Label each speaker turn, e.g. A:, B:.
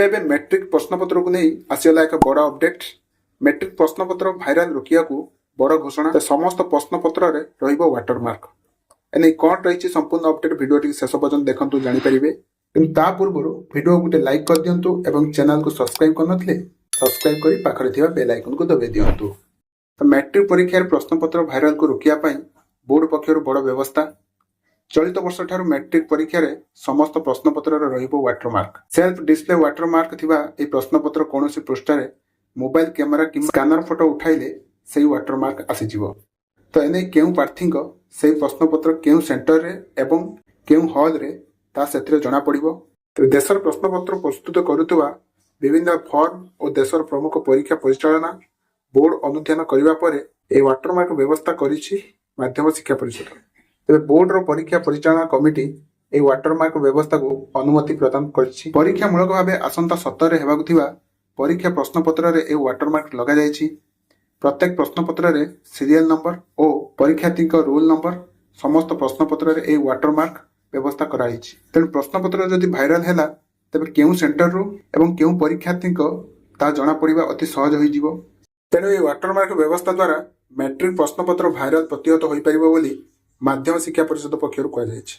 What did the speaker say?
A: ଏବେ ଏବେ ମେଟ୍ରିକ ପ୍ରଶ୍ନପତ୍ରକୁ ନେଇ ଆସିଗଲା ଏକ ବଡ଼ ଅପଡେଟ୍। ମେଟ୍ରିକ ପ୍ରଶ୍ନପତ୍ର ଭାଇରାଲ ରୋକିବାକୁ ବଡ଼ ଘୋଷଣା। ସମସ୍ତ ପ୍ରଶ୍ନପତ୍ରରେ ରହିବ ୱାଟରମାର୍କ। ଏନେଇ କ'ଣ ରହିଛି ସମ୍ପୂର୍ଣ୍ଣ ଅପଡେଟ୍, ଭିଡ଼ିଓଟିକୁ ଶେଷ ପର୍ଯ୍ୟନ୍ତ ଦେଖନ୍ତୁ, ଜାଣିପାରିବେ। କିନ୍ତୁ ତା ପୂର୍ବରୁ ଭିଡ଼ିଓ ଗୋଟେ ଲାଇକ୍ କରିଦିଅନ୍ତୁ ଏବଂ ଚ୍ୟାନେଲକୁ ସବସ୍କ୍ରାଇବ୍ କରିନଥିଲେ ସବସ୍କ୍ରାଇବ୍ କରି ପାଖରେ ଥିବା ବେଲ୍ ଆଇକନକୁ ଦବାଇ ଦିଅନ୍ତୁ। ତ ମ୍ୟାଟ୍ରିକ ପରୀକ୍ଷାରେ ପ୍ରଶ୍ନପତ୍ର ଭାଇରାଲକୁ ରୋକିବା ପାଇଁ ବୋର୍ଡ ପକ୍ଷରୁ ବଡ଼ ବ୍ୟବସ୍ଥା। ଚଳିତ ବର୍ଷଠାରୁ ମ୍ୟାଟ୍ରିକ ପରୀକ୍ଷାରେ ସମସ୍ତ ପ୍ରଶ୍ନପତ୍ରରେ ରହିବ ୱାଟରମାର୍କ। ସେଲ୍ଫ ଡିସପ୍ଲେ ୱାଟରମାର୍କ ଥିବା ଏହି ପ୍ରଶ୍ନପତ୍ର କୌଣସି ପୃଷ୍ଠାରେ ମୋବାଇଲ କ୍ୟାମେରା କିମ୍ବା ସ୍କାନର ଫଟୋ ଉଠାଇଲେ ସେହି ୱାଟରମାର୍କ ଆସିଯିବ। ତ ଏନେଇ କେଉଁ ପ୍ରାର୍ଥୀଙ୍କ ସେହି ପ୍ରଶ୍ନପତ୍ର କେଉଁ ସେଣ୍ଟରରେ ଏବଂ କେଉଁ ହଲ୍ରେ, ତାହା ସେଥିରେ ଜଣାପଡ଼ିବ। ତେବେ ଦେଶର ପ୍ରଶ୍ନପତ୍ର ପ୍ରସ୍ତୁତ କରୁଥିବା ବିଭିନ୍ନ ଫର୍ମ ଓ ଦେଶର ପ୍ରମୁଖ ପରୀକ୍ଷା ପରିଚାଳନା ବୋର୍ଡ ଅନୁଧ୍ୟାନ କରିବା ପରେ ଏହି ୱାଟରମାର୍କ ବ୍ୟବସ୍ଥା କରିଛି ମାଧ୍ୟମିକ ଶିକ୍ଷା ପରିଷଦ। ତେବେ ବୋର୍ଡର ପରୀକ୍ଷା ପରିଚାଳନା କମିଟି ଏହି ୱାଟରମାର୍କ ବ୍ୟବସ୍ଥାକୁ ଅନୁମତି ପ୍ରଦାନ କରିଛି। ପରୀକ୍ଷାମୂଳକ ଭାବେ ଆସନ୍ତା 17ରେ ହେବାକୁ ଥିବା ପରୀକ୍ଷା ପ୍ରଶ୍ନପତ୍ରରେ ଏହି ୱାଟରମାର୍କ ଲଗାଯାଇଛି। ପ୍ରତ୍ୟେକ ପ୍ରଶ୍ନପତ୍ରରେ ସିରିଏଲ ନମ୍ବର ଓ ପରୀକ୍ଷାର୍ଥୀଙ୍କ ରୋଲ ନମ୍ବର, ସମସ୍ତ ପ୍ରଶ୍ନପତ୍ରରେ ଏହି ୱାଟରମାର୍କ ବ୍ୟବସ୍ଥା କରାଯାଇଛି। ତେଣୁ ପ୍ରଶ୍ନପତ୍ର ଯଦି ଭାଇରାଲ ହେଲା, ତେବେ କେଉଁ ସେଣ୍ଟରରୁ ଏବଂ କେଉଁ ପରୀକ୍ଷାର୍ଥୀଙ୍କ, ତାହା ଜଣାପଡ଼ିବା ଅତି ସହଜ ହୋଇଯିବ। ତେଣୁ ଏହି ୱାଟରମାର୍କ ବ୍ୟବସ୍ଥା ଦ୍ୱାରା ମ୍ୟାଟ୍ରିକ ପ୍ରଶ୍ନପତ୍ର ଭାଇରାଲ ପ୍ରତିହତ ହୋଇପାରିବ ବୋଲି ମାଧ୍ୟମିକ ଶିକ୍ଷା ପରିଷଦ ପକ୍ଷରୁ କୁହାଯାଇଛି।